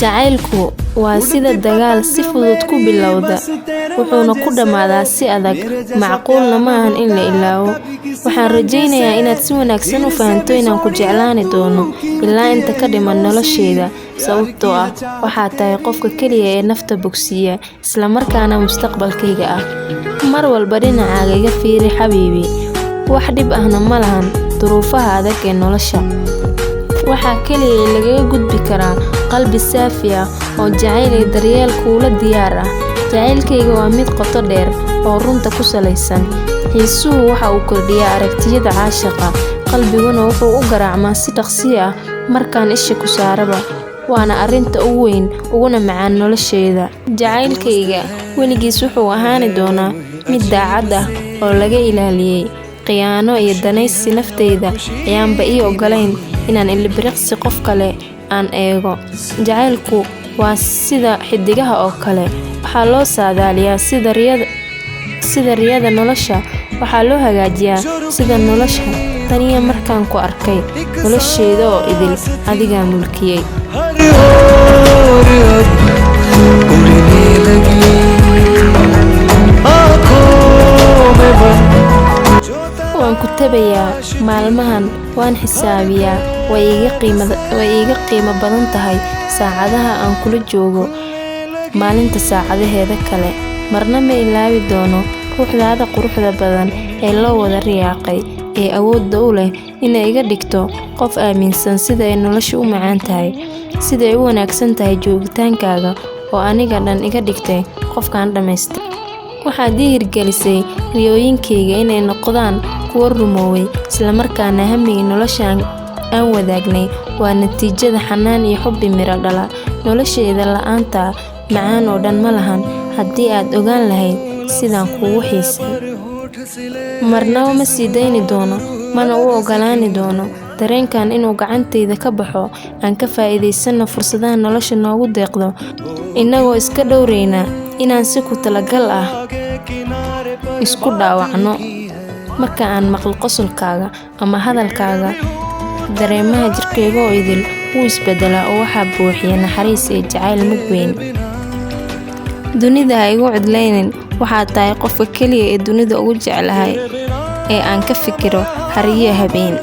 Jacaylku waa sida dagaal si fudud ku bilowda, wuxuuna ku dhammaadaa si adag, macquulna maahan in la ilaawo. Waxaan rajaynayaa inaad si wanaagsan u fahanto inaan ku jeclaani doono ilaa inta ka dhiman noloshayda, sababtoo ah waxaad tahay qofka kaliya ee nafta bogsiiya, isla markaana mustaqbalkayga ah. Mar walba dhinacaaga iga fiiri xabiibi, wax dhib ahna ma lahan duruufaha adag ee nolosha. Waxa kaliya ee lagaga gudbi karaa qalbi saafi ah oo jacayl iyo daryeel kuula diyaar ah. Jacaylkayga waa mid qoto dheer oo runta ku salaysan. Xiisuhu waxa uu kordhiyaa aragtiyada caashaqa, qalbiguna wuxuu u garaacmaa si dhaqso ah markaan isha ku saaraba, waana arrinta ugu weyn uguna macaan noloshayda. Jacaylkayga weligiis wuxuu ahaan doonaa mid daacad ah oo laga ilaaliyay khiyaano iyo danaysi. Naftayda ayaanba ii oggolayn inaan ilbiriqsi qof kale aan eego. Jacaylku waa sida xiddigaha oo kale, waxaa loo saadaaliyaa sida riyada nolosha, waxaa loo hagaajiyaa sida nolosha. Tan iyo markaan ku arkay, noloshayda oo idil adigaa mulkiyay. हर ओर अब उड़ने लगी आंखों में बंद Waan ku tabayaa maalmahan, waan xisaabiyaa, way iiga qiimo badan tahay saacadaha aan kula joogo maalinta saacadaheeda kale. Marna ma ilaawi doono ruuxdaada quruxda badan ee loo wada riyaaqay, ee awoodda u leh inay iga dhigto qof aaminsan sida ay noloshu u macaan tahay, sida ay u wanaagsan tahay joogitaankaaga oo aniga dhan iga dhigtay qofkaan dhammaystiran. Waxaad ii hirgelisay riyooyinkayga inay noqdaan kuwo rumoobay, isla markaana hammigii nolosha aan wadaagnay waa natiijada xanaan iyo xubbi miro dhala. Noloshayda la'aantaa macaan oo dhan ma lahan haddii aad ogaan lahayd sidaan kuugu xiisay. Marnaba ma sii dayni doono, mana u oggolaani doono dareenkan inuu gacantayda ka baxo. Aan ka faa'iidaysano fursadaha nolosha noogu deeqdo, innagoo iska dhowrayna inaan si ku talagal ah isku dhaawacno. Marka aan maqlo qosolkaaga ama hadalkaaga, dareemaha jirkayga oo idil wuu isbeddelaa oo waxaa buuxiya naxariis iyo jacayl mug weyn. Dunida ha igu cidlaynin, waxaad tahay qofka kaliya ee dunida ugu jecelahay ee aan ka fikiro har iyo habeen.